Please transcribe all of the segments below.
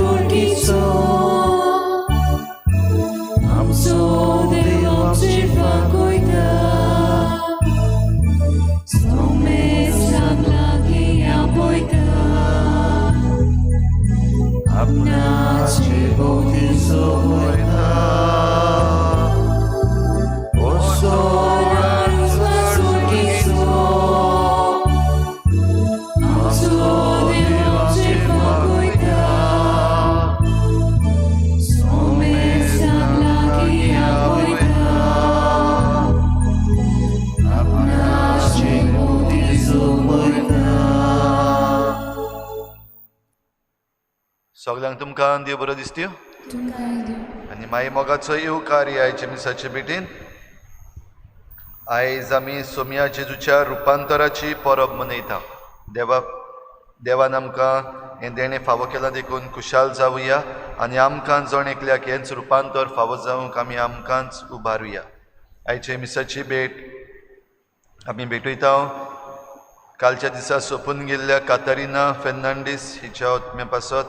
सुर्गीचो आमचो देव आमची फांकयता सोमेस्तांक लागीं आपयता आपणाचे भोवती वयता सुर्गीचो आमचो देव आमची फांकयता सोमेस्तांक लागीं आपयता आपणाचे भोवती वयता. सगल्यांक तुमकां देव बरो दिसत्यो तुमकांय देव. आनी माई मोगाचो येवकार ह्या आयच्या मिसाचे भेटीन. आयज आमी सोमया जेजूच्या रुपांतराची परब मनयता. देवान आमकां हें देणें फावो केलां देखून खुशाल जावया आनी आमकां जण एकल्याक हेंच रुपांतर फावो जावंक आमी आमकांच उबारुया. आयचे मिसाची भेट आमी भेटयता कालच्या दिसा सोंपून गेल्ल्या कातारिना फेर्नांडीस हिच्या आत्म्या पासत.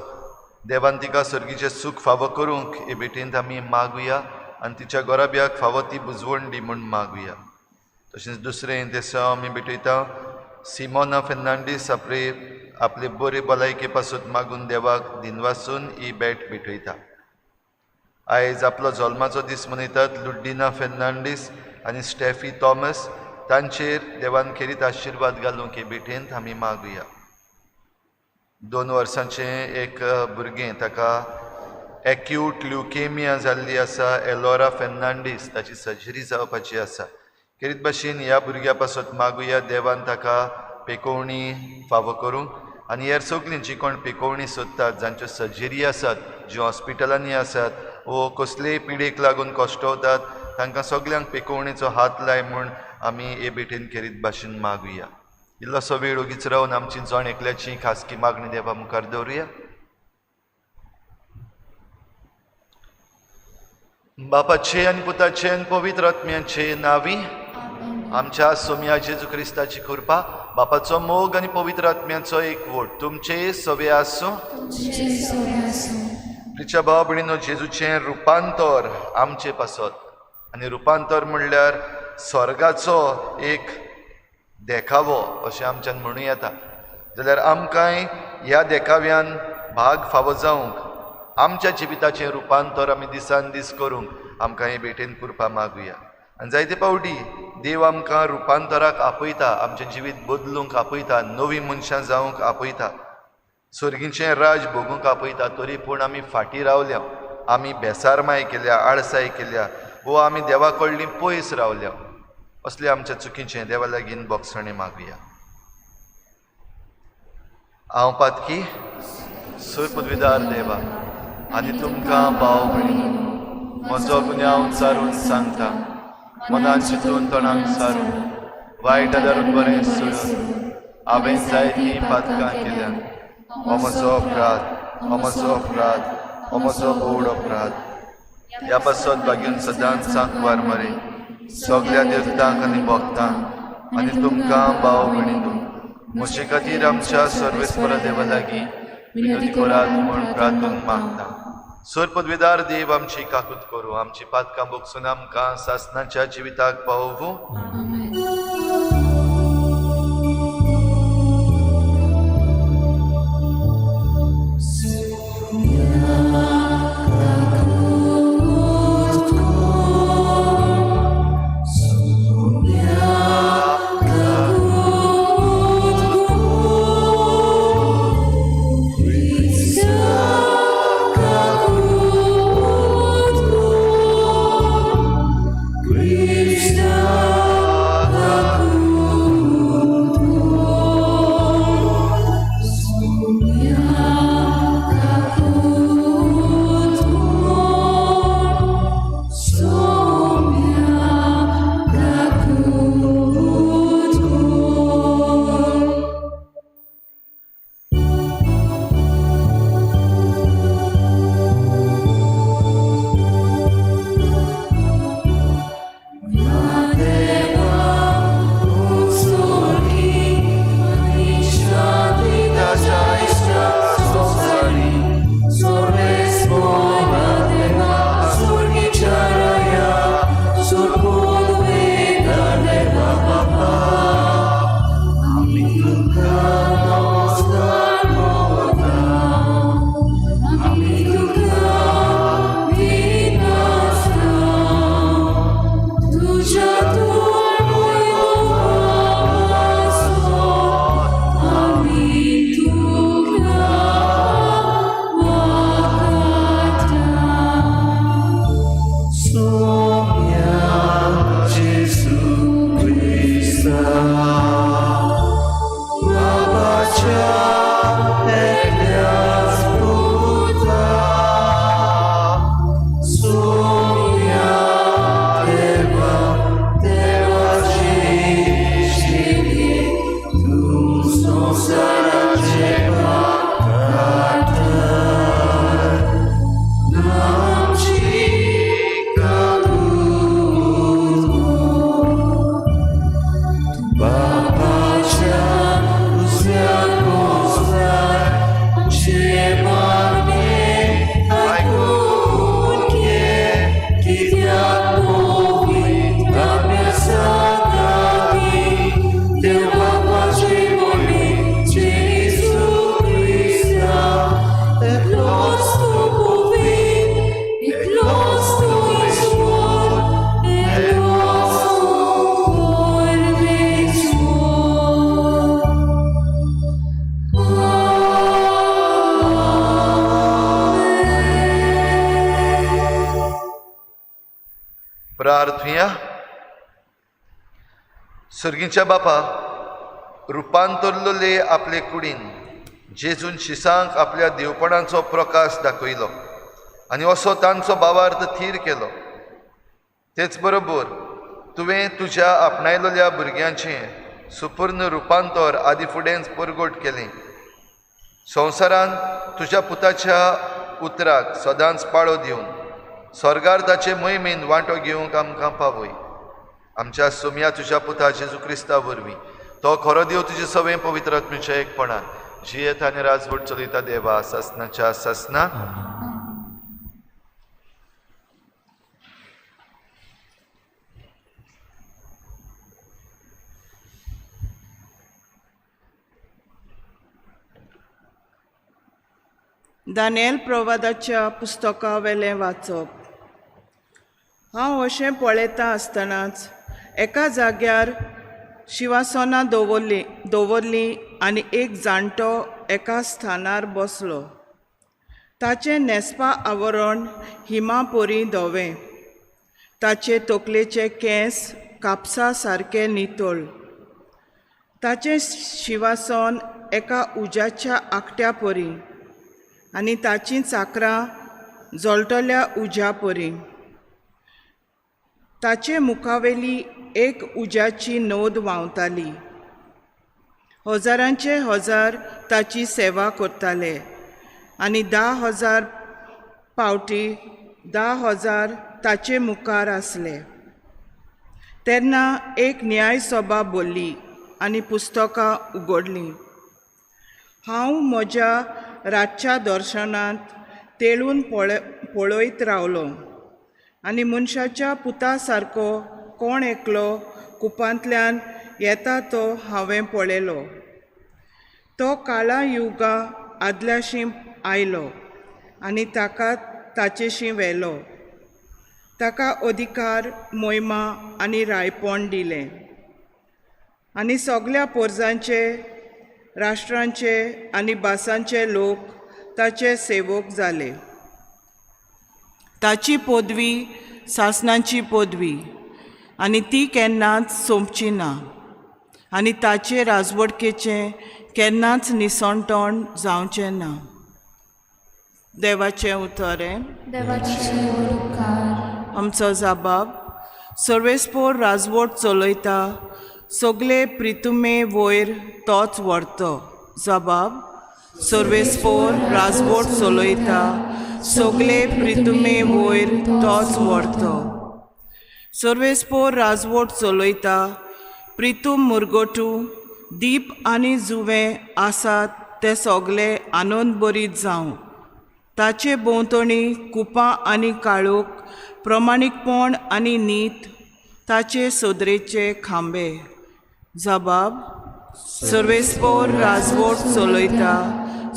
देवान तिका सर्गीचें सूख फावो करूंक हे भेटेंत आमी मागुया आनी तिच्या गोराब्याक फावो ती बुजवण दी म्हूण मागुया. तशेंच दुसरें देसांव आमी भेटयता सिमोना फेर्नांडीस आपले आपले बरे भलायके पासत मागून देवाक दिनवासून ही भेट भेटयता. आयज आपलो जल्माचो दीस मनयतात लुड्डिना फेर्नांडीस आनी स्टेफी थॉमस तांचेर देवान खेरीत आशिर्वाद घालूंक हे भेटेंत आमी मागुया. 2 वर्सांचें एक भुरगें ताका एक्यूट ल्युकेमिया जाल्ली आसा, एलोरा फेर्नांडीस, ताची सर्जरी जावपाची आसा. खेरीत भाशेन ह्या भुरग्या पासत मागुया देवान ताका पेकोवणी फावो करूंक आनी हेर सगलीं जीं कोण पेकोवणी सोदतात, जांच्यो सर्जरी आसात, जीं हॉस्पिटलांनी आसात वो कसलेय पिडेक लागून कश्टवतात तांकां सगल्यांक पेकोवणेचो हात लाय म्हूण आमी हे भेटेन खेरीत भाशेन मागुया. इल्लोसो वेळ ओगीच रावन आमची जण एकल्याची खासगी मागणी देवा मुखार दवरुया. बापाचे आनी पुताचे आनी पवित्र आत्म्याचे नांवी आमच्या सोमया जेजू क्रिस्ताची कृपा, बापाचो मोग आनी पवित्र आत्म्याचो एकवट तुमचे सवे आसूं. तुमचे सवे आसूं. प्रिच्या भाव भयणीनो, जेजूचें रुपांतर आमचे पासत आनी रुपांतर म्हणल्यार स्वर्गाचो एक देखावो अशें आमच्यान म्हणूं येता. जाल्यार आमकांय ह्या देखाव्यान भाग फावो जावंक आमच्या जिविताचें रुपांतर आमी दिसान दीस करूंक आमकां हे भेटेन कृपा मागुया. आनी जायते फावटी देव आमकां रुपांतराक आपयता, आमचें जिवीत बदलूंक आपयता, नवीं मनशां जावंक आपयता, सर्गीचें राज भोगूंक आपयता, तरी पूण आमी फाटीं रावल्या, आमी बेसारमाय केल्या, आळसाय केल्या वो आमी देवा कडली पयस रावल्या. असले आमच्या चुकीचें देवा लागीं बोगसणें मागुया. हांव पातकी सुर पदवीदार देवा आनी तुमकां भाव भयणीनो म्हजो गुन्यांव सारून सांगता, मनान चिंतून तोंडाक सारून वायट आदारून बरें सोडून हांवें जायतीं पातकां केल्यात. हो म्हजो अपराध, हो म्हजो अपराध, हो म्हजो व्हड अपराध. ह्या पासत बागेवन सदांच सांकवार मरे सगल्या देवतांक आनी भक्तांक आनी तुमकां भाव भयणीनो म्हजे खातीर आमच्या सर्वेस्परा देवा लागीं विनंती करात म्हूण प्रार्थून मागता. सर पदवीदार देव आमची काकूत करूं, आमची पातकां भोगसून आमकां सासनाच्या जिविताक पावोवं. Krishna. प्रार्थुया. सर्गीच्या बापा, रुपांतरलेले आपले कुडीन जेजून शिसांक आपल्या देवपणाचो प्रकाश दाखयलो आनी असो तांचो भावार्थ थीर केलो. तेच बरोबर तुवें तुज्या आपणायलेल्या भुरग्यांचें सुपूर्ण रुपांतर आदी फुडेंच परगट केलें. संवसारान तुज्या पुताच्या उतराक सदांच पाळो दिवन स्वर्गार ताचे मोहिमेन वांटो घेवंक आमकां पावय. आमच्या सोम्या तुज्या पुता जेजू क्रिस्ता वरवीं, तो खरो देव तुजे सवें पवित्र आत्म्याच्या एकपणान जियेत आनी राजवट चलयता देवा सासनाच्या सासना. दानियल प्रवादाच्या पुस्तका वेलें वाचप. हांव अशें पळयता आसतनाच एका जाग्यार शिवासनां दवरलीं आनी एक जाणटो एका स्थानार बसलो. ताचें न्हेसपा आवरण हिमा परी धवें, ताचे तकलेचे केंस कापसा सारके नितळ, ताचें शिवासन एका उज्याच्या आकट्या परी आनी ताचीं चाकरां जळटल्या उज्या परी. ताचे मुखावेली एक उज्याची नोद व्हांवताली. हजारांचे हजार ताची सेवा करताले आनी 10,000 पावटी 10,000 ताचे मुखार आसले. तेन्ना एक न्यायसभा भरली आनी पुस्तकां उगडलीं. हांव म्हज्या रातच्या दर्शनांत तेळून पळयत रावलो आनी मनशाच्या पुता सारको कोण एकलो कुपांतल्यान येता तो हांवें पळयलो. तो काळा युगा आदल्याशी आयलो आनी ताका ताचेशी व्हेलो. ताका अधिकार, मोहिमा आनी रायपण दिलें आनी सगल्या पोरजांचे, राष्ट्रांचे आनी भासांचे लोक ताचे सेवक जाले. ताची पदवी सासनाची पदवी आनी ती केन्नाच सोंपची ना आनी ताचे राजवटकेचें केन्नाच निसणटण जावचें ना. देवाचें उतर हें. आमचो जबाब सर्वेस्पोर राजवट चलयता, सगळे प्रितुमे वयर तोच व्हरतो. जबाब सर्वेस्पोर राजवट चलयता, सगळे प्रितुमे वयर तोच व्हरतो. सर्वेस्पोर राजवट चलयता, प्रितूम मुरगटू दीप आनी जुवें आसात ते सगळे आनंदभरीत जावं. ताचे भोंवतणी कुपां आनी काळोख, प्रमाणीकपण आनी नीत ताचे सदरेचे खांबे. जबाब सर्वेस्पोर राजवट चलयता,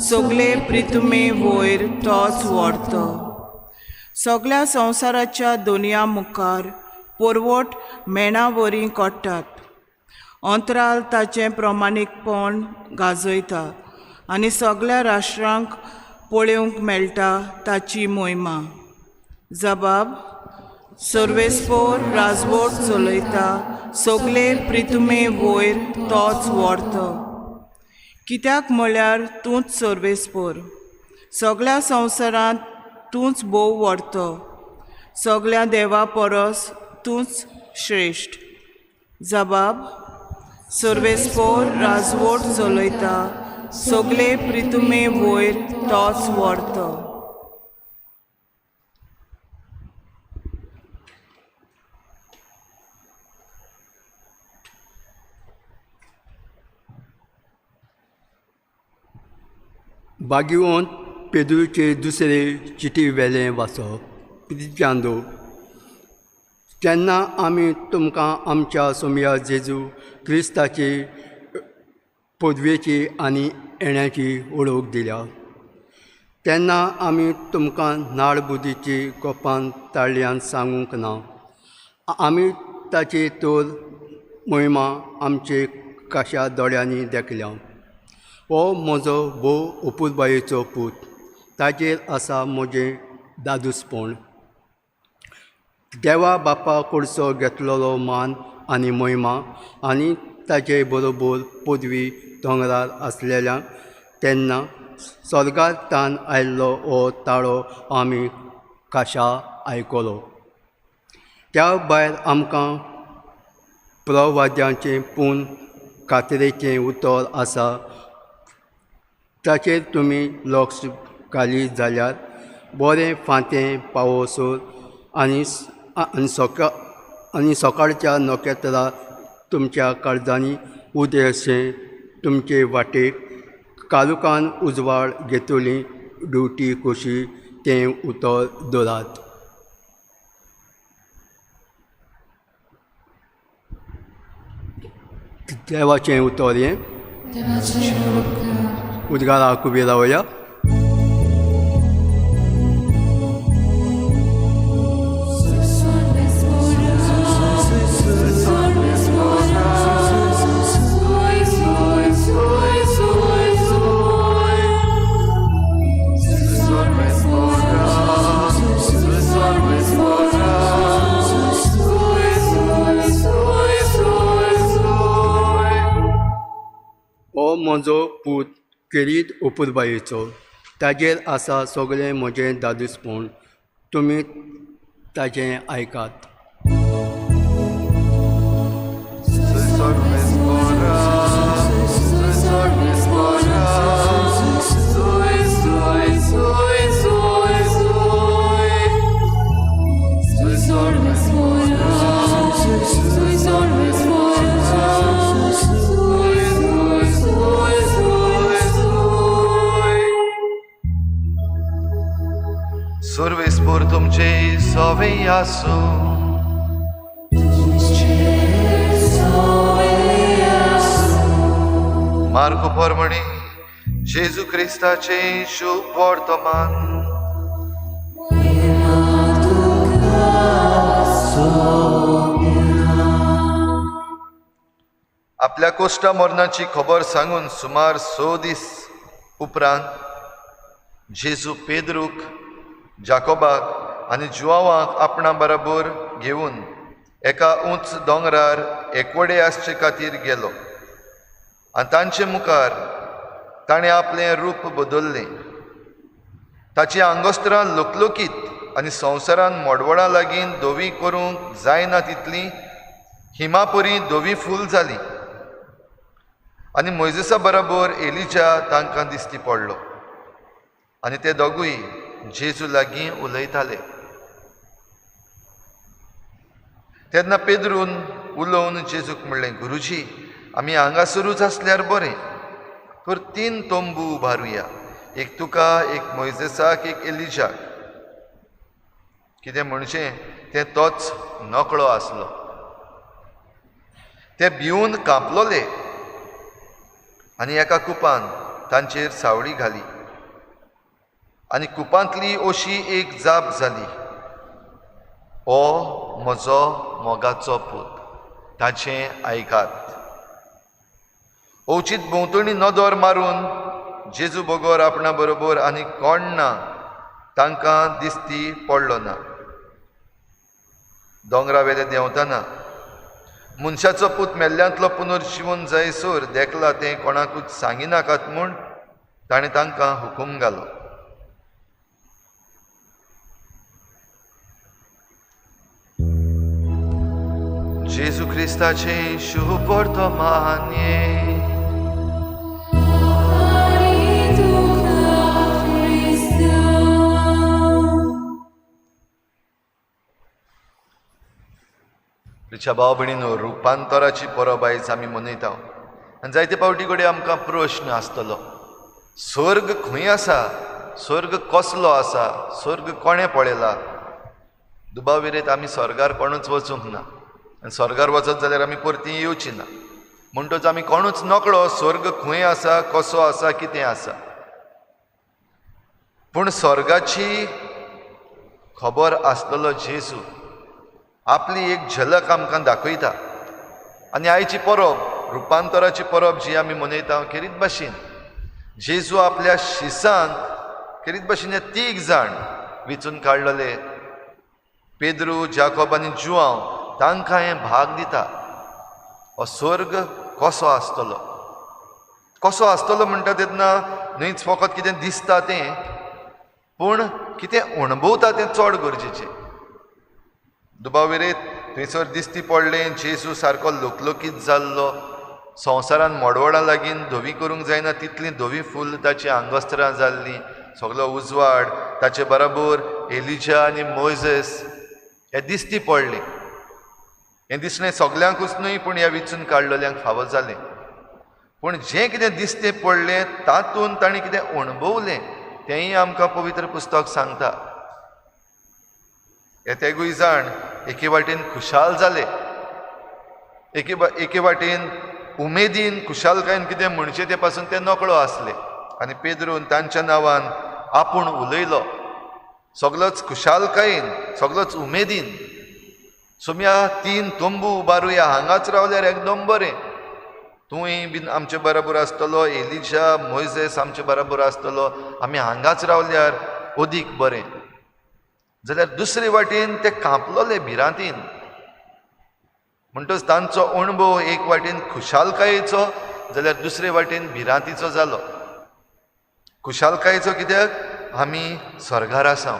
सगळे प्रितुमे वयर तोच व्हरतो. सगळ्या संवसाराच्या दुनिया मुखार पोरवट मेणा वरी कोट्टात. अंतराल ताचें प्रमाणीकपण गाजयता आनी सगळ्या राष्ट्रांक पळोवंक मेळटा ताची मोहिमा. जबाब सर्वेस्पोर राजवट चलयता, सगळे प्रितुमे वयर तोच व्हरतो. कित्याक म्हळ्यार तूंच सर्वेस्पोर, सगळ्या संवसारांत तूंच भोव व्हरतो, सगळ्या देवा परस तूंच श्रेश्ठ. जबाब सर्वेस्पोर राजवट चलयता, सगळे प्रितुमे वयर तोच व्हरतो. बागिवंत पेद्रूचे दुसरे चिटी वेलें वाचप. प्रित्यांदो, तेन्ना आमी तुमकां आमच्या सोमया जेजू क्रिस्ताची पदवेची आनी येण्याची वळख दिल्या, तेन्ना आमी तुमकां नाडबुदीची गोपान ताळयान सांगूंक ना. आमी ताची तर मोहिमा आमचे काशा दोळ्यांनी देखल्या. हो म्हजो भोव अपुरबायेचो पूत, ताचेर आसा म्हजें दादूसपण. देवा बापा कडचो घेतलेलो मान आनी महिमा आनी ताचे बरोबर पदवी दोंगरार आसलेल्या तेन्ना स्वर्गार तान आयिल्लो हो ताळो आमी खाशा आयकलो. त्या भायर आमकां प्रवाद्यांचें पूण खात्रेचें उतर आसा, ताचेर तुमी लक्ष घालीत जाल्यार बरें फांतें पावोसर आनी आनी सकाळच्या नखेत्रां तुमच्या काळजांनी उदेशें तुमचे वाटेक कालुकान उजवाड घेतली ड्युटी कशी तें उतर दवरात. देवाचें उतर हें. उद्गाराक उबी रावया. हो म्हजो पूत खेरीत अपुरबायेचो, ताजेर आसा सगळें म्हजें दादूसपण, तुमी ताजें आयकात. सर्वेस्पोर तुमचे सवे आसूं. मार्को प्रमाणे जेजू क्रिस्ताचे शुभ वर्तमान. आपल्या कोश्टा मरणाची खबर सांगून सुमार 6 दीस उपरांत जेजू पेद्रूक, जाकोबाक आनी जुवांवाक आपणा बरोबर घेवन एका उंच दोंगरार एकवडे आसचे खातीर गेलो आनी तांचे मुखार ताणें आपलें रूप बदल्लें. ताचीं आंगोस्त्रां लकलकीत आनी संवसारान मोडवडां लागीं धवी करूंक जायना तितलीं हिमापरी धवी फूल जालीं आनी मोयजेसा बरोबर एलिजा तांकां दिश्टी पडलो आनी ते दोगूय जेजू लागीं उलयताले. तेन्ना पेद्रून उलोवन जेजूक म्हणलें, गुरुजी, आमी हांगासरूच आसल्यार बरें, तर 3 तंबू उबारुया, एक तुका, एक मोयजेसाक, एक एलिजाक. कितें म्हणचें तें तोच नकळो आसलो. ते भिवन कांपलोले आनी एका कुपान तांचेर सावळी घाली आनी कुपांतली अशी एक जाप जाली, ओ म्हजो मोगाचो पूत, ताचें आयकात. अवचीत भोंवतणी नदर मारून जेजू बगर आपणा बरोबर आनी कोण ना तांकां दिसती पडलो ना. दोंगरा वेले देंवतना मनशाचो पूत मेल्ल्यांतलो पुनर्जिवन जायसर देखला तें कोणाकूच सांगिनाकात म्हूण ताणें तांकां हुकूम घालो. जेजू क्रिस्ताचें शुभ वर्तमान. प्रिच्या भाव भयणीनो, रुपांतराची परब आयज आमी मनयता आनी जायते फावटी कडेन आमकां प्रश्न आसतलो, स्वर्ग खंय आसा, स्वर्ग कसलो आसा, स्वर्ग कोणें पळयला? दुबाव विरयत आमी स्वर्गार कोणूच वचूंक ना आनी स्वर्गार वचत जाल्यार आमी परती येवची ना, म्हणटच आमी कोणूच नकळो स्वर्ग खंय आसा, कसो आसा, कितें आसा. पूण स्वर्गाची खबर आसतलो जेजू आपली एक झलक आमकां दाखयता आनी आयची परब, रुपांतराची परब जी आमी मनयता, खेरीत भाशेन जेजू आपल्या शिसांक खेरीत भाशेन हे 3 जाण विचून काडलेले पेद्रू, जाकोब आनी जुआंव तांकां हें भाग दिता. हो स्वर्ग कसो आसतलो, कसो आसतलो म्हणटा तेन्ना न्हयच फकत कितें दिसता तें, पूण कितें अणभवता तें चड गरजेचें. दुबाव विरेत थंयसर दिसती पडलें जेजू सारको लोकलोकीत जाल्लो, संवसारान मडवळां लागीं धवी करूंक जायना तितलीं धवी फुल्ल ताचीं आंगवस्त्रां जाल्लीं, सगलो उजवाड, ताचे बराबर एलिजा आनी मोयजेस हे दिसती पडलें. हें दिसणें सगल्यांकूच न्हय, पूण ह्या विचून काडलेल्यांक फावो जालें. पूण जें कितें दिसतें पडलें तातूंत ताणें कितें अणभवलें तेंय आमकां पवित्र पुस्तक सांगता. हे तेगूय जाण एके वाटेन खुशाल जाले, एके वाटेन उमेदीन खुशालकायेन कितें म्हणचें तें पासून ते नकळो आसले. आनी पेद्रून तांच्या नांवान आपूण उलयलो, सगलोच खुशालकायेन, सगलोच उमेदीन. सोम्या 3 तंबू उबारुया, हांगाच रावल्यार एकदम बरें, तूंय बीन आमचे बराबर आसतलो, एलिजा मोयजेस आमचे बराबर आसतलो, आमी हांगाच रावल्यार अदीक बरें. जाल्यार दुसरे वाटेन ते कांपलोले भिरांतीन. म्हणटच तांचो अणभव एक वाटेन खुशालकायेचो जाल्यार दुसरे वाटेन भिरांतीचो जालो. खुशालकायेचो कित्याक? आमी स्वर्गार आसा,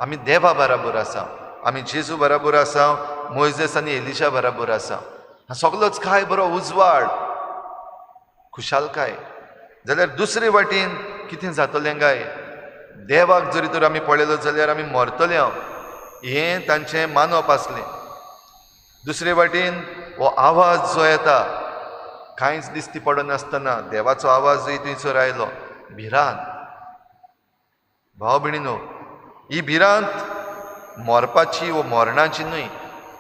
आमी देवा बराबर आसा, आमी जेजू बराबर आसा, मोयजेस आनी एलिशा बराबर आसा, सगलोच काय बरो उजवाड, खुशालकाय. जाल्यार दुसरे वाटेन कितें जातलें काय? देवाक जरी तर आमी पळयलो जाल्यार आमी मरतले, हें तांचें मानप आसलें. दुसरे वाटेन हो आवाज जो येता कांयच दिसती पडनासतना देवाचो आवाजूय थंयसर आयलो, भिरांत. भाव भयणीनो, ही भिरांत मरपाची वो मरणाची न्हय,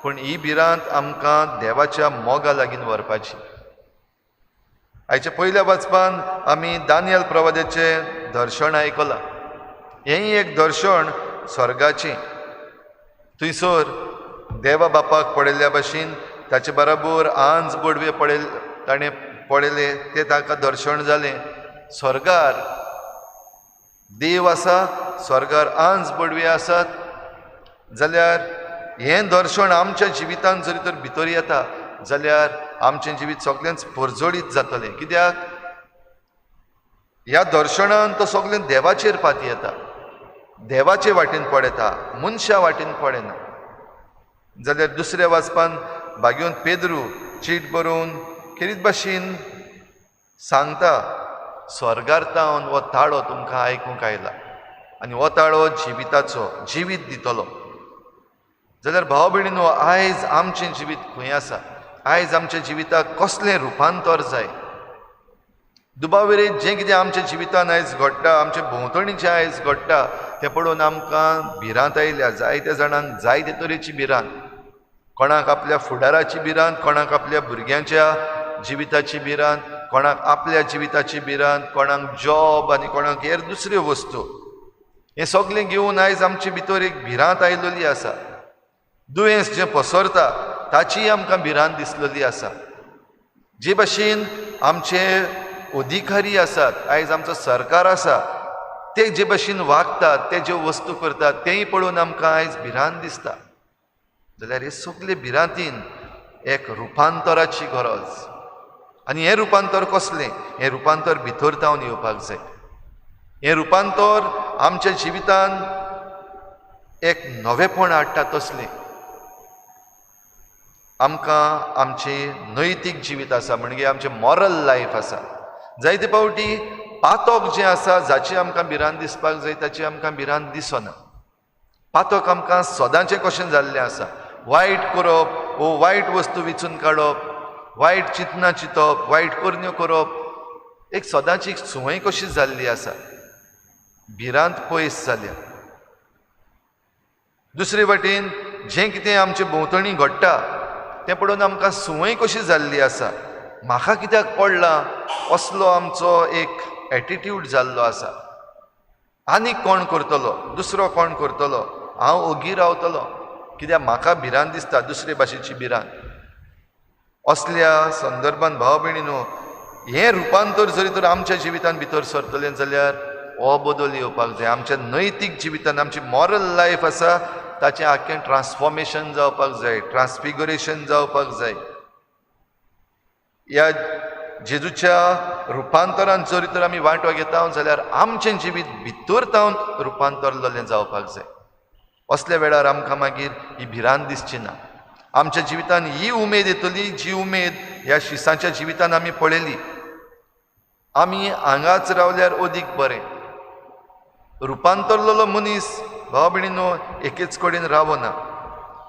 पूण ही भिरांत आमकां देवाच्या मोगा लागीं व्हरपाची. आयच्या पयल्या वाचपान आमी दानियल प्रवाद्याचें दर्शन आयकलां. हेंय एक दर्शन स्वर्गाचें. थंयसर देवा बापाक पळयल्ल्या भाशेन ताचे बराबर आंज बडवे ताणें पळयले, तें ताका दर्शन जालें. स्वर्गार देव आसा, स्वर्गार आंज बडवे आसात. जाल्यार हें दर्शन आमच्या जिवितांत जरी तर भितर येता जाल्यार आमचें जिवीत सगळेंच परजळीत जातलें. कित्याक? ह्या दर्शनान तो सगळें देवाचेर पाती येता, देवाचे वाटेन पळयता, मनशा वाटेन पळयना. जाल्यार दुसऱ्या वाचपान भाग्योन पेद्रू चीट बरोवन खेरीत भाशेन सांगता, स्वर्गार तावन हो ताळो तुमकां आयकूंक आयला आनी हो ताळो जिविताचो, जिवीत दितलो. जाल्यार भाव भयणीनो, आयज आमचें जिवीत खंय आसा? आयज आमच्या जिविताक कसलें रुपांतर जाय? दुबावेर जें कितें आमच्या जिवितान आयज घडटा, आमच्या भोंवतणी जें आयज घडटा तें पळोवन आमकां भिरांत आयल्या. जायत्या जाणांक जायते तरेची भिरांत, कोणाक आपल्या फुडाराची भिरांत, कोणाक आपल्या भुरग्यांच्या जिविताची भिरांत, कोणाक आपल्या जिविताची भिरांत, कोणाक जॉब आनी कोणाक हेर दुसऱ्यो वस्तू. हें सगळें घेवन आयज आमचे भितर एक भिरांत आयलेली आसा. दुयेंस जें पसरता ताचीय आमकां भिरांत दिसलेली आसा. जे भाशेन आमचे अधिकारी आसात, आयज आमचो सरकार आसा, ते जे भाशेन वागतात, ते ज्यो वस्तू करतात तेंय पळोवन आमकां आयज भिरांत दिसता. जाल्यार हे सगळे भिरांतीन एक रुपांतराची गरज. आनी हें रुपांतर कसलें? हें रुपांतर भितर तावन येवपाक जाय. हें रुपांतर आमच्या जिवितान एक नवेपण हाडटा तसलें. आमकां आमचें नैतीक जिवीत आसा, म्हणजे आमचें मॉरल लायफ आसा. जायते फावटी पातक जें आसा जाची आमकां भिरांत दिसपाक जाय ताची आमकां भिरांत दिसना. पातक आमकां सदांचें कशें जाल्लें आसा. वायट करप वो वायट वस्तू विचून काडप, वायट चिंतनां चिंतप, वायट करण्यो करप, एक सदांची संवय कशी जाल्ली आसा. भिरांत पयस जाल्या. दुसरे वाटेन जें कितें आमचे भोंवतणी घडटा तें पळोवन आमकां संवय कशी जाल्ली आसा. म्हाका कित्याक पडलां असलो आमचो एक एटिट्यूड जाल्लो आसा. आनीक कोण करतलो, दुसरो कोण करतलो, हांव ओगी रावतलो कित्याक म्हाका भिरांत दिसता, दुसरे भाशेची भिरांत. असल्या संदर्भान भाव भयणीनो, हें रुपांतर जरी तर आमच्या जिवितान भितर सरतलें जाल्यार हो बदल येवपाक जाय. आमच्या नैतीक जिवितान, आमची मॉरल लायफ आसा ताचें आख्खें ट्रान्सफॉर्मेशन जावपाक जाय, ट्रान्सफिगरेशन जावपाक जाय. ह्या जेजूच्या रुपांतरान जर तर आमी वांटो घेता जाल्यार आमचें जिवीत भितर तावन रुपांतरलेलें जावपाक जाय. असल्या वेळार आमकां मागीर ही भिरांत दिसची ना. आमच्या जिवितान ही उमेद येतली जी उमेद ह्या शिसांच्या जिवितान आमी पळयली. आमी हांगाच रावल्यार अदीक बरें. रुपांतरलेलो मनीस भाव भयणीनो एकेच कडेन रावना.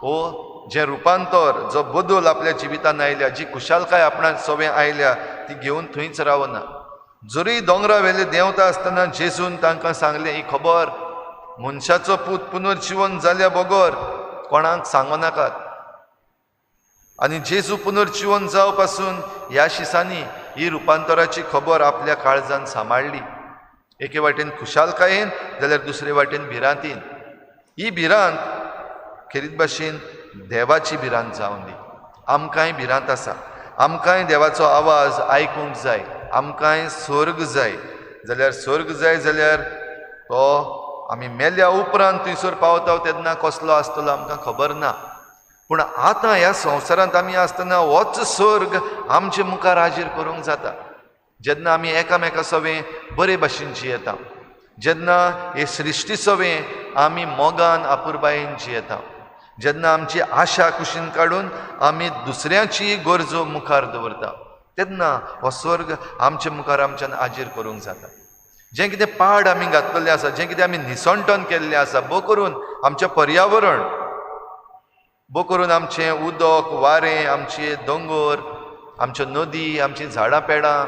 हो जें रुपांतर, जो बदल आपल्या जिवितान आयल्या, जी खुशालकाय आपणाक सवें आयल्या ती घेवन थंयच रावना. जरी दोंगरा वेले देंवता आसतना जेजून तांकां सांगलें, ही खबर मनशाचो पूत पुनर्जिवन जाल्या बगर कोणाक सांगो नाकात. आनी जेजू पुनर्जिवन जावं पासून ह्या शिसांनी ही रुपांतराची खबर आपल्या काळजान सांबाळ्ळी. एके वाटेन खुशालकायेन जाल्यार दुसरे वाटेन भिरांतीन. ही भिरांत खेरीत भाशेन देवाची भिरांत जावन दी. आमकांय भिरांत आसा, आमकांय देवाचो आवाज आयकूंक जाय, आमकांय स्वर्ग जाय. जाल्यार स्वर्ग जाय जाल्यार तो आमी मेल्या उपरांत थंयसर पावता तेन्ना कसलो आसतलो आमकां खबर ना. पूण आतां ह्या संवसारांत आमी आसतना होच स्वर्ग आमचे मुखार हाजीर करूंक जाता. जेन्ना आमी एकामेका सवें बरे भाशेन जियेता, जेन्ना हे सृश्टी सवें आमी मोगान आपुरबायेन जियेता, जेन्ना आमची आशा कुशीन काडून आमी दुसऱ्याची गरजो मुखार दवरता, तेन्ना हो स्वर्ग आमचे मुखार आमच्यान हाजीर करूंक जाता. जें कितें पाड आमी घातलेलें आसा, जें कितें आमी निसणटन केल्लें आसा, बो करून आमचें पर्यावरण, बो करून आमचें उदक, वारें, आमचे दोंगर, आमच्यो नदी, आमचीं झाडां पेडां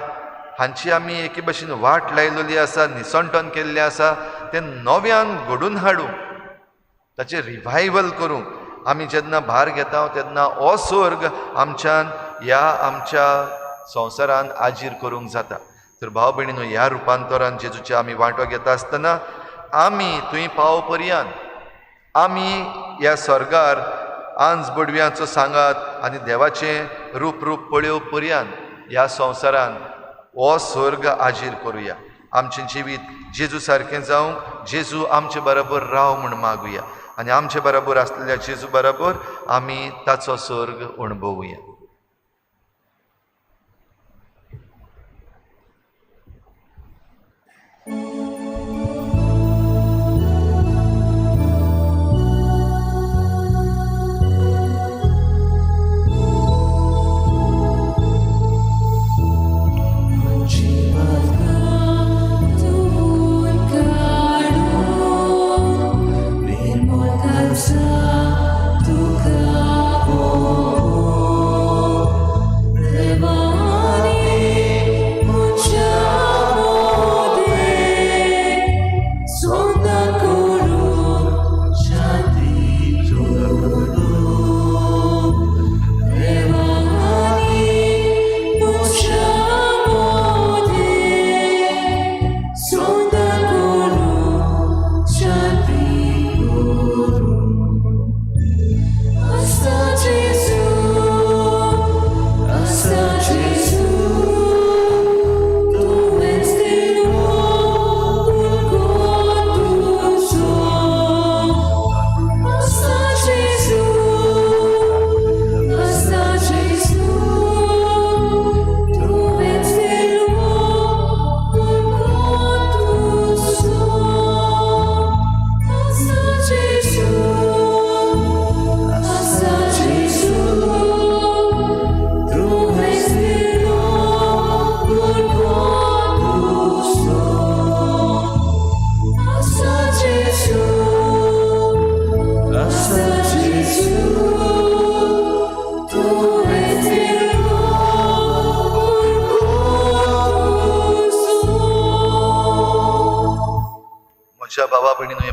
हांची आमी एके भशेन वाट लायलेली आसा, निसणटन केल्लें आसा, तें नव्यान घडून हाडूंक, ताचें रिवायवल करूंक आमी जेन्ना भार घेता तेन्ना हो स्वर्ग आमच्यान ह्या आमच्या संवसारान आजीर करूंक जाता. तर भाव भयणीनो, ह्या रुपांतरान जेजूचे आमी वांटो घेता आसतना आमी थंय पाव पर्यंत आमी ह्या स्वर्गार आंज बडव्यांचो सांगात आनी देवाचें रूप रूप पळोव पर्यंत ह्या संवसारान हो स्वर्ग आजीर करुया. आमचें जिवीत जेजू सारकें जावंक जेजू आमचे बरोबर राव म्हूण मागुया आनी आमचे बरोबर आसलेल्या जेजू बरोबर आमी ताचो स्वर्ग अणभवुया.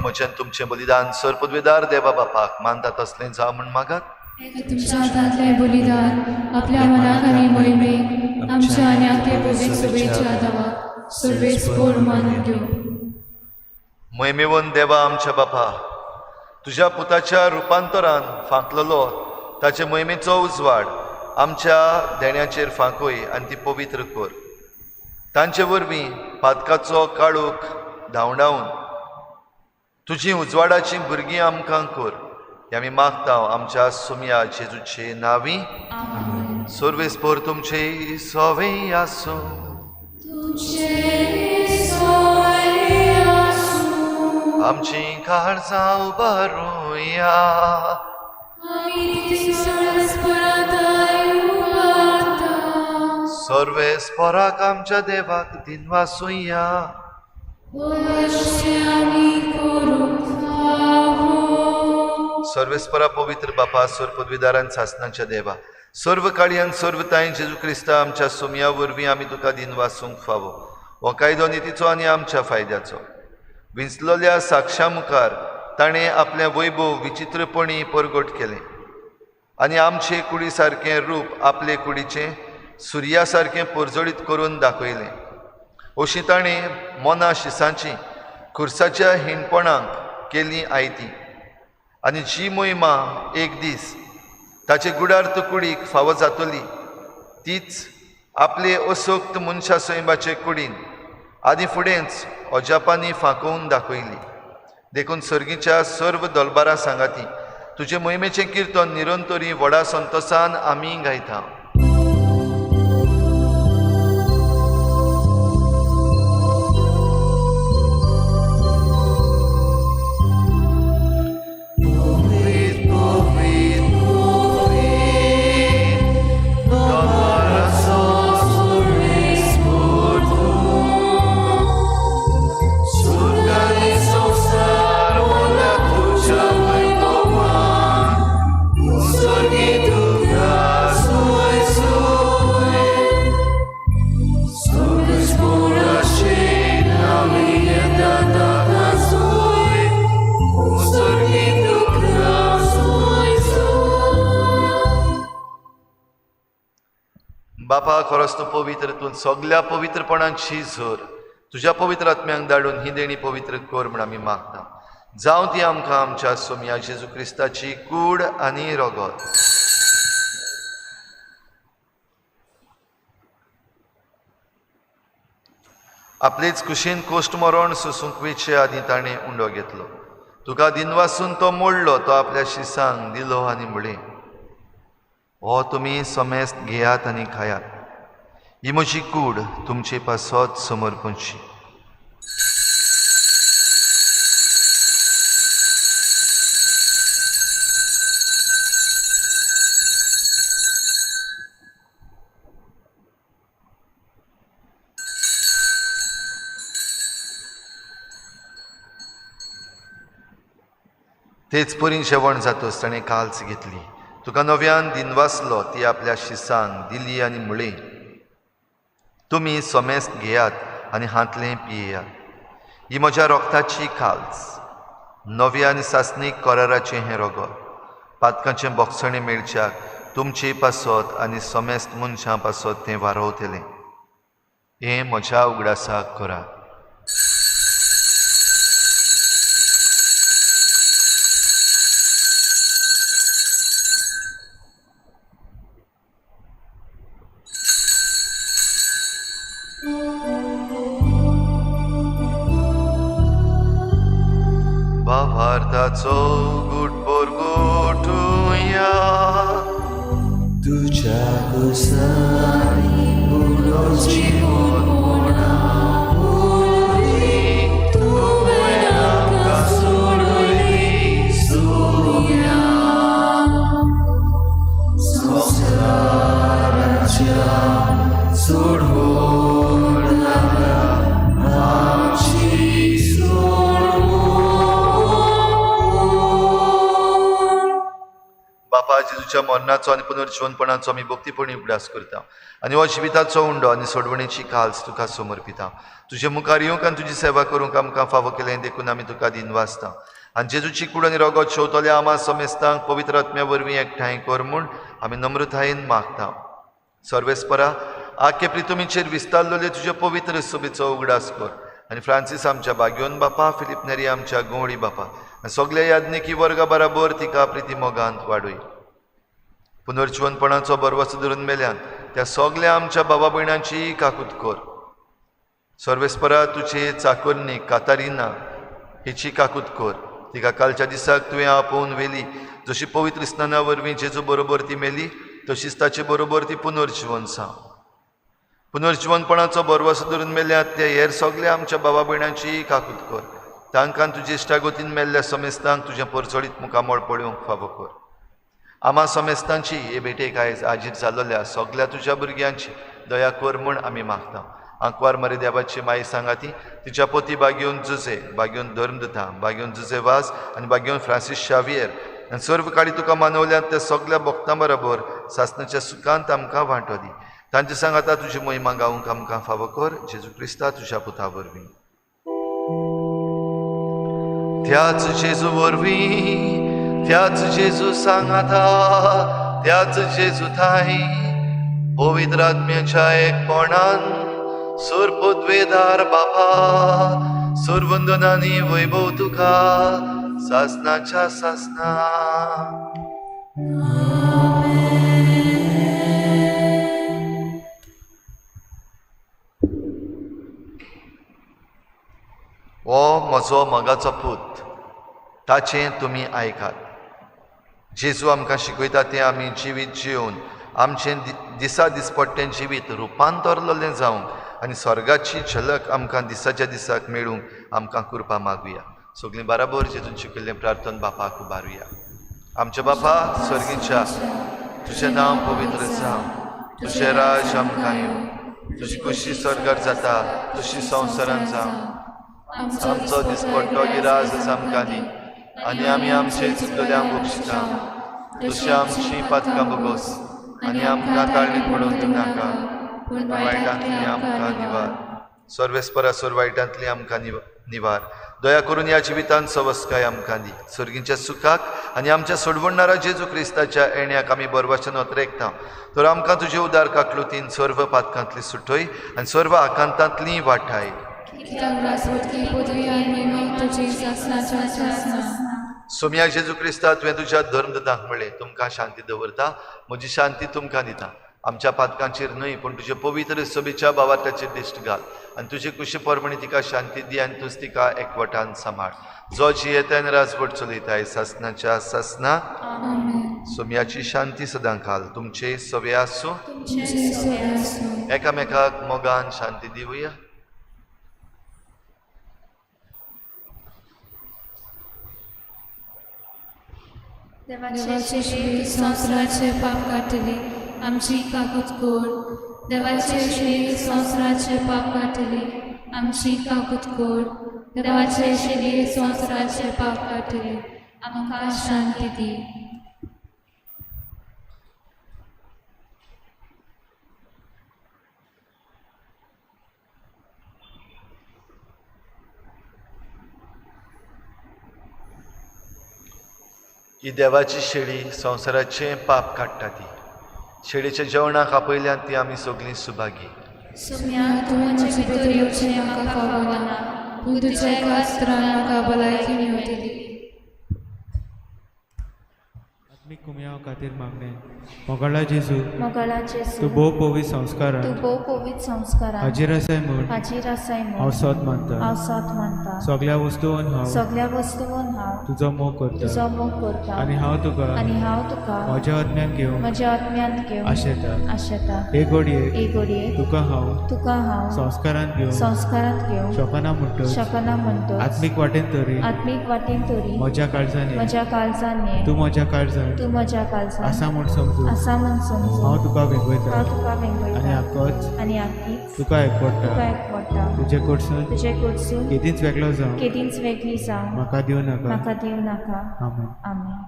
म्हज्यान तुमचें बलिदान सर पदवेदार देवा बापाक मानता तसलें जावं म्हूण मागात. तुमच्या हातांतलें बलिदान आपल्या मनाक आनी मोहिमेक आमच्या आनी आपले पवित्र सभेच्या देवाक सर्वेच पोर मानून घेवं. मोहिमेवन देवा आमच्या बापा, तुज्या पुताच्या रुपांतरान फांकलेलो ताचे मोहिमेचो उजवाड आमच्या देण्याचेर फांकय आनी ती पवित्र कर. तांचे वरवीं पातकाचो काळोख धांवडावन तुजी उजवाडाची भुरगीं आमकां कर. हे आमी मागता आमच्या सुमया जेजूचे नावी. सर्वेस्पर तुमचे सवे आसूं. आमची काळजां उबारुया. सर्वेस्पराक आमच्या देवाक दिनवासुया. सर्वेस्परा पवित्र बापा, सर्व पदवीदारान सासनाच्या देवा, सर्व काळयान सर्व ताईन जेजू क्रिस्ता आमच्या सुमया वरवीं आमी तुका दिनवासूंक फावो. हो कायदो नितीचो आनी आमच्या फायद्याचो. विंचलोल्या साक्षा मुखार ताणें आपलें वैभव विचित्रपणी परगट केलें आनी आमचे कुडी सारकें रूप आपले कुडीचें सुर्या सारकें परजळीत करून दाखयलें. अशी ताणें मना शिसांची खुर्साच्या हिणपणाक केली आयती आनी जी मोहिमा एक दीस ताचे गुडार्थ कुडीक फावो जातली तीच आपले असक्त मनशा सैमाचे कुडीन आदी फुडेंच अजापांनी फांकोवन दाखयली. देखून सर्गीच्या सर्व दलबारा सांगाती तुजे मोहिमेचें किर्तन निरंतरी व्हडा संतोसान आमी गायता. बापा, खरोच तूं पवित्र, तूं सगल्या पवित्रपणाची झर तुज्या पवित्र आत्म्यांक धाडून ही देणी पवित्र कर म्हूण आमी मागता. जावं ती आमकां आमच्या सोमया जेजू क्रिस्ताची कूड आनी रगत. आपलेच कुशीन कोश्ट मरण सोसूंक वेचे आदीं ताणें उंडो घेतलो. तुका दिनवासून तो मोडलो, तो आपल्या शिसांक दिलो आनी म्हणलें, हो तुमी समेस्त घेयात आनी खायात, ही म्हजी कूड तुमचे पासत समर्पणची. तेच परीन जेवण जातच ताणें काल्स घेतली, तुका नव्यान दिनवासलो, ती आपल्या शिसांक दिली आनी म्हणली, तुमी समेस्त घेयात आनी हांतलें पियेयात, ही म्हज्या रोगताची काल्स, नव्या आनी सासणीक कराराचें हें रगत, पातकांचें बोगसणें मेळच्याक तुमचे पासत आनी समेस्त मनशां पासत तें वारोवतलें. हें म्हज्या उगडासाक करात. भावार्थाचो गुटपोर गोठुया तुझ्या कुसांनी उडोवची कोणा पुरी तुवें आमकां सोडयली सुया संवसाराच्या सोडवणारा आमची बापा, जेजूच्या मरणाचो आनी पुनर्जिवनपणाचो आमी भक्तीपणी उगडास करता आनी हो जिविताचो उंडो आनी सोडवणेची काल्स तुका समर्पिता. तुजे मुखार येवंक आनी तुजी सेवा करूंक आमकां फावो केलें देखून आमी तुका दिनवासता. आनी जेजूची कूड आनी रगत शेवतल्या आमा समेस्तांक पवित्र आत्म्या वरवीं एकठांय कर म्हूण आमी नम्रतायेन मागता. सर्वेस्परा, आख्खे प्रितुमीचेर विस्तारलेले तुजे पवित्र सभेचो उगडास कर आनी फ्रांसीस आमच्या बाग्योन बापा, फिलीप नेरी आमच्या गवळी बापा आनी सगल्या याज्ञिकी वर्गा बराबर तिका प्रिती मोगांत वाडय. पुनर्जिवनपणाचो बरवस धरून मेल्यान त्या सगल्या आमच्या बाबा भयणांची काकूत कर. सर्वेस्परा, तुजे चाकोरनी कातारिना हिची काकूत कर. तिका कालच्या दिसाक तुवें आपोवन व्हेली. जशी पवित्र स्नाना वरवीं जेजू बरोबर ती मेली तशीच ताचे बरोबर ती पुनर्जिवन जावं. पुनर्जिवनपणाचो बरवासो धरून मेल्यात ते हेर सगल्या आमच्या बाबा भयणांची काकूत कर. तांकां तुजे इश्टागतीन मेल्ल्या समेस्तांक तुजें परजळीत मुखामळ पळोवंक फावो कर. आमा समेस्तांची हे भेटेक आयज आजीर जाल्ल्या सगल्या तुज्या भुरग्यांची दया कर म्हूण आमी मागता. आंकवार मरे देवाची माई सांगाती तिच्या पोती बागेवन जुजे, बागेवन धर्मदुता, बागेवन जुजे वाज आनी बागेवन फ्रांसीस शावियर आनी सर्व काळी तुका मानवल्यात त्या सगल्या भक्तां बरोबर सासणाच्या सुखांत आमकां वांटो दी. तांचे सांगाता तुजी मोहिमा गावंक आमकां फावो कर. जेजू क्रिस्ता तुज्या पुता वरवीं. त्याच जेजू वरवीं, त्याच जेजू सांगाता, त्याच जेजू थांय पवित्र आत्म्याच्या एकपणान सुर पदवेदार बापा सुरवंदनानी वैभव तुका सासनाच्या सासना. हो म्हजो मोगाचो पूत, ताचें तुमी आयकात. जेजू आमकां शिकयता तें आमी जिवीत जिवन आमचें दिसा दिसपट्टें जिवीत रुपांतरलें जावंक आनी स्वर्गाची झलक आमकां दिसाच्या दिसाक मेळूंक आमकां कृपा मागुया. सगळीं बराबर जेजून शिकयल्लें प्रार्थन बापाक उबारुया. आमच्या बापा स्वर्गीच्या, तुजें नांव पवित्र जावं, तुजें राज आमकां येवं, तुजी खुशी स्वर्गार जाता तशी संवसारांत जावं. आमचो दिसपट्टो गिराज आमकां दी आनी आमी आमचे चुकल्यांक बक्षिता तशी आमची पातकां बोगोस आनी आमकां ताळणीत पडोवन दिवनाका, पूण वायटांतली आमकां निवार. सर्वेस्परासोर वायटांतली आमकां निवार. दया करून ह्या जिवितांत सवस्काय आमकां दी. सर्गीच्या सुखाक आनी आमच्या सोडवणणारा जेजू क्रिस्ताच्या येण्याक आमी बरवाचें नोतरेकता. तर आमकां तुजे उदार काकलुतीन सर्व पातकांतली सुटय आनी सर्व आकांतांतली वाठाय. सोम्या जेजू क्रिस्ता, तुवें तुज्या धर्मदूतांक म्हणलें, तुमकां शांती दवरता, म्हजी शांती तुमकां दिता. आमच्या पातकांचेर न्हय पूण तुजे पवित्र सभेच्या बावार्थाचेर दिश्ट घाल आनी तुजे कुशी प्रमाणे तिका शांती दी आनी तूंच तिका एकवटान सांबाळ. जो जियेता आनी राजवट चलयताय सासनाच्या सासना. सोम्याची शांती सदां घाल तुमचे सवे आसूं. एकामेकाक मोगान शांती दिवया. देवाचे श्री संवसाराचे पाप काडटली आमची काकूत कर. देवाचे श्री संवसाराचे पाप काडटली आमची काकूत कर. देवाचे श्री संवसाराचे पाप काडटली आमकां शांती दी. ही देवाची शेळी संवसाराचें पाप काडटा. ती शेळीच्या जेवणाक आपयल्यान ती आमी सगळीं सुभागी. सोम्या, तूं म्हजे भितर येवचें म्हाका फावना, पूण तुज्या एका अस्त्रान म्हाका भलायकी मेळटली. आत्मीक कुमयाव खातीर मागणें. मोगाळा जेजू, मोगाळा जेजू, तूं भोव पवित्र संस्कारान, तूं भोव पवित्र संस्कारान हाजीर आसाय म्हूण, हाजीर आसाय म्हूण हांव सोद मानता. हांव सोद मानता. सगल्या वस्तून हांव, सगल्या वस्तून हांव तुजो मोग करता, तुजो मोग करता आनी हांव तुका, आनी हांव तुका म्हज्या आत्म्यान घेवंक, म्हज्या आत्म्यान घेवंक आशेता. आशेता. हे घडयेक, हे घडयेक तुका हांव, तुका हांव संस्कारांत घेवंक, संस्कारांत घेवंक शकना म्हणटच, शकना म्हणटच, आत्मीक वाटेन तरी, आत्मीक वाटेन तरी म्हज्या काळजान, म्हज्या काळजान ये, तूं म्हज्या काळजान, तूं म्हज्या काळजान आसा म्हूण समजून, आसा म्हूण समजून हांव तुका वेंगयता, हांव तुका वेंगयता आनी आकच, आनी आकीच तुका एकवटा, तुका एकवटा. तुजे कडसून, तुजे कडसून केदींच वेगळो जावं, केदींच वेगळी जावं म्हाका दिवं नाका. म्हाका दिवं नाका. आमेन. आमेन.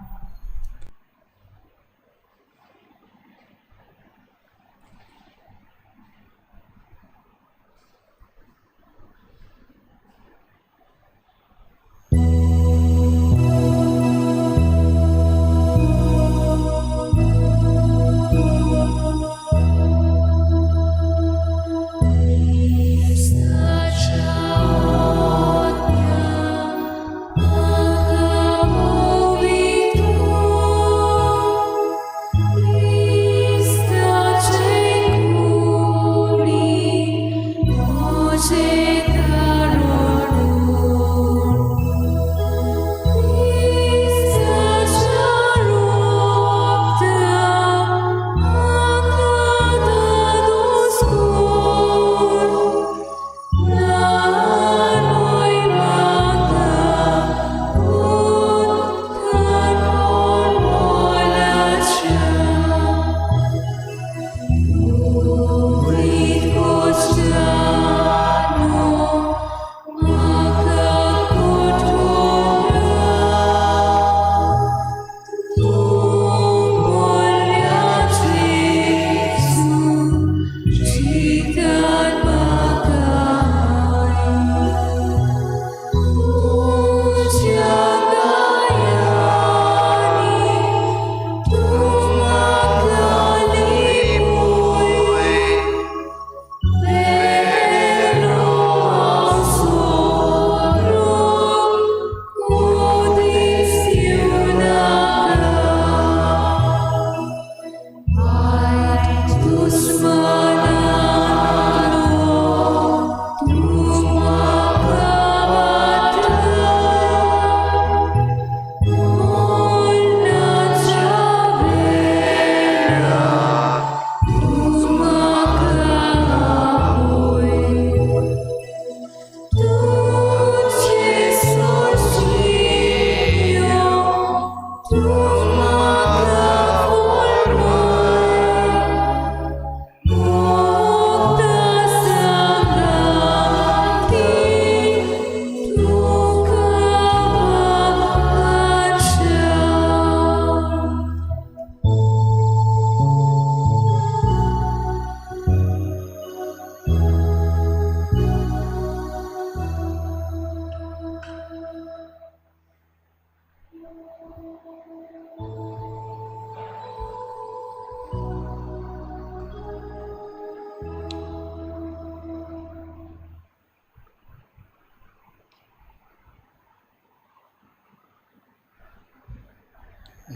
Stacia ognia, तूं म्हाका फॉर्माय मुक्त सांगाती तुका बापाच्या.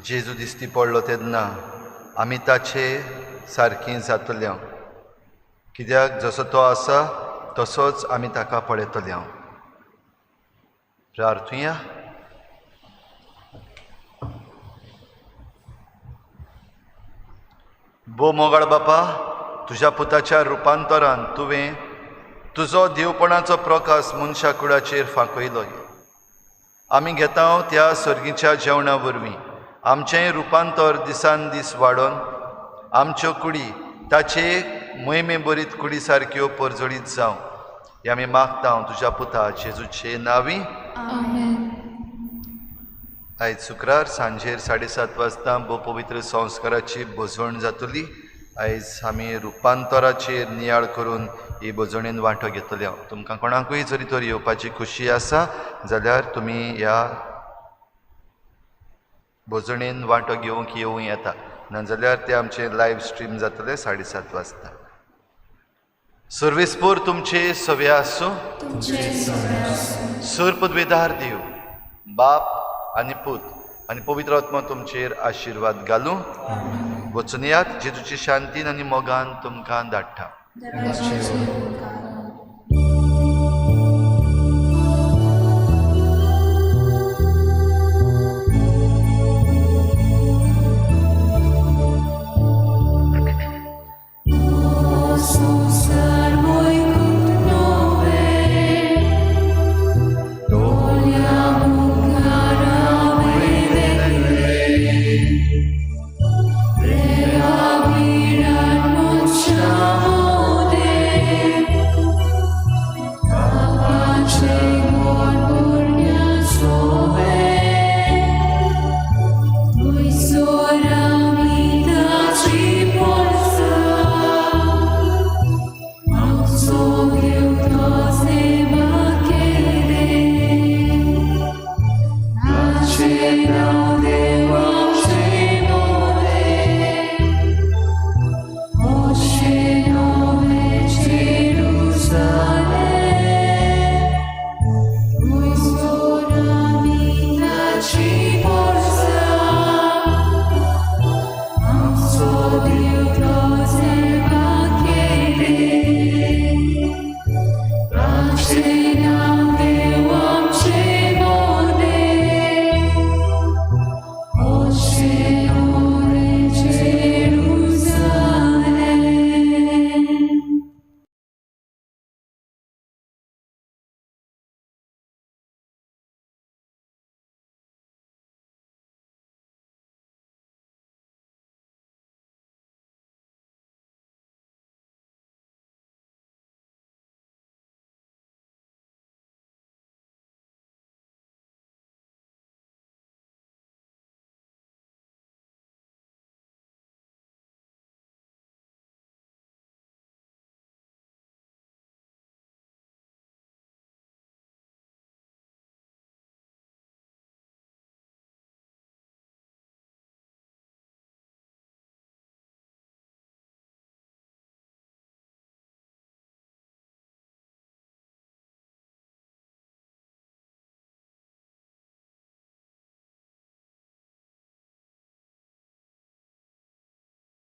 जेजू दिश्टी पडलो तेन्ना आमी ताचे सारकीं जातले कित्याक जसो तो आसा तसोच आमी ताका पळयतले. प्रार्थुया. भोव मोगाळ बापा, तुज्या पुताच्या रुपांतरान तुवें तुजो देवपणाचो प्रकाश मनशा कुडाचेर फांकयलो. आमी घेता त्या सर्गीच्या जेवणा वरवीं आमचें रुपांतर दिसान दीस वाडोवन आमच्यो कुडी ताचे मोहिमे बरीत कुडी सारक्यो परजळीत जावं हें आमी मागता तुज्या पुता जेजूचे नांवी. आमेन. आयज शुक्रार सांजेर 7:30 वाजता भोव पवित्र संस्काराची भजवण जातली. आयज आमी रुपांतराचेर नियाळ करून ही भजवणेन वांटो घेतले. तुमकां कोणाकूय जरी तर येवपाची खुशी आसा जाल्यार तुमी ह्या भजवणेन वांटो घेवंक येवं येता, नाजाल्यार ते आमचें लायव्ह स्ट्रीम जातलें 7:30 वाजता. सर्वेस्पोर तुमचे सवे आसूं. सूर पदवेदार देव बाप आनी पूत आनी पवित्र आत्मा तुमचेर आशिर्वाद घालूं. वचून यात जेजूची शांतीन आनी मोगान तुमकां धाडटा. देवाचे उपकार.